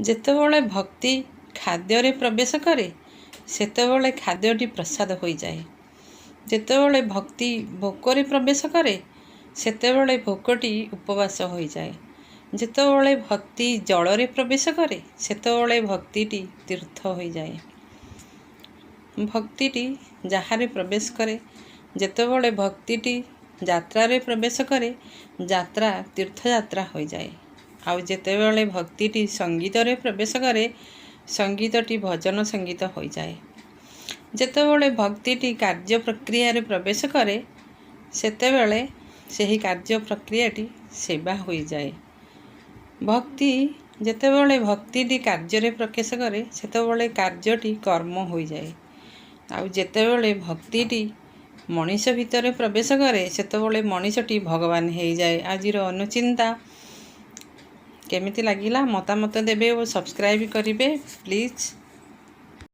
ଯେତେବେଳେ ଭକ୍ତି ଖାଦ୍ୟରେ ପ୍ରବେଶ କରେ, ସେତେବେଳେ ଖାଦ୍ୟଟି ପ୍ରସାଦ ହୋଇଯାଏ। ଯେତେବେଳେ ଭକ୍ତି ଭୋକରେ ପ୍ରବେଶ କରେ, ସେତେବେଳେ ଭୋକଟି ଉପବାସ ହୋଇଯାଏ। ଯେତେବେଳେ ଭକ୍ତି ଜଳରେ ପ୍ରବେଶ କରେ, ସେତେବେଳେ ଭକ୍ତିଟି ତୀର୍ଥ ହୋଇଯାଏ। ଭକ୍ତିଟି ଯାହାରେ ପ୍ରବେଶ କରେ, ଯେତେବେଳେ ଭକ୍ତିଟି ଯାତ୍ରାରେ ପ୍ରବେଶ କରେ, ଯାତ୍ରା ତୀର୍ଥଯାତ୍ରା ହୋଇଯାଏ। ଆଉ ଯେତେବେଳେ ଭକ୍ତିଟି ସଙ୍ଗୀତରେ ପ୍ରବେଶ କରେ, ସଙ୍ଗୀତଟି ଭଜନ ସଙ୍ଗୀତ ହୋଇଯାଏ। ଯେତେବେଳେ ଭକ୍ତିଟି କାର୍ଯ୍ୟ ପ୍ରକ୍ରିୟାରେ ପ୍ରବେଶ କରେ, ସେତେବେଳେ ସେହି କାର୍ଯ୍ୟ ପ୍ରକ୍ରିୟାଟି ସେବା ହୋଇଯାଏ। ଭକ୍ତି, ଯେତେବେଳେ ଭକ୍ତିଟି କାର୍ଯ୍ୟରେ ପ୍ରବେଶ କରେ, ସେତେବେଳେ କାର୍ଯ୍ୟଟି କର୍ମ ହୋଇଯାଏ। ଆଉ ଯେତେବେଳେ ଭକ୍ତିଟି ମଣିଷ ଭିତରେ ପ୍ରବେଶ କରେ, ସେତେବେଳେ ମଣିଷଟି ଭଗବାନ ହେଇଯାଏ। ଆଜିର ଅନୁଚିନ୍ତା କେମିତି ଲାଗିଲା, ମତାମତ ଦେବେ ଓ ସବସ୍କ୍ରାଇବ୍ କରିବେ ପ୍ଲିଜ୍।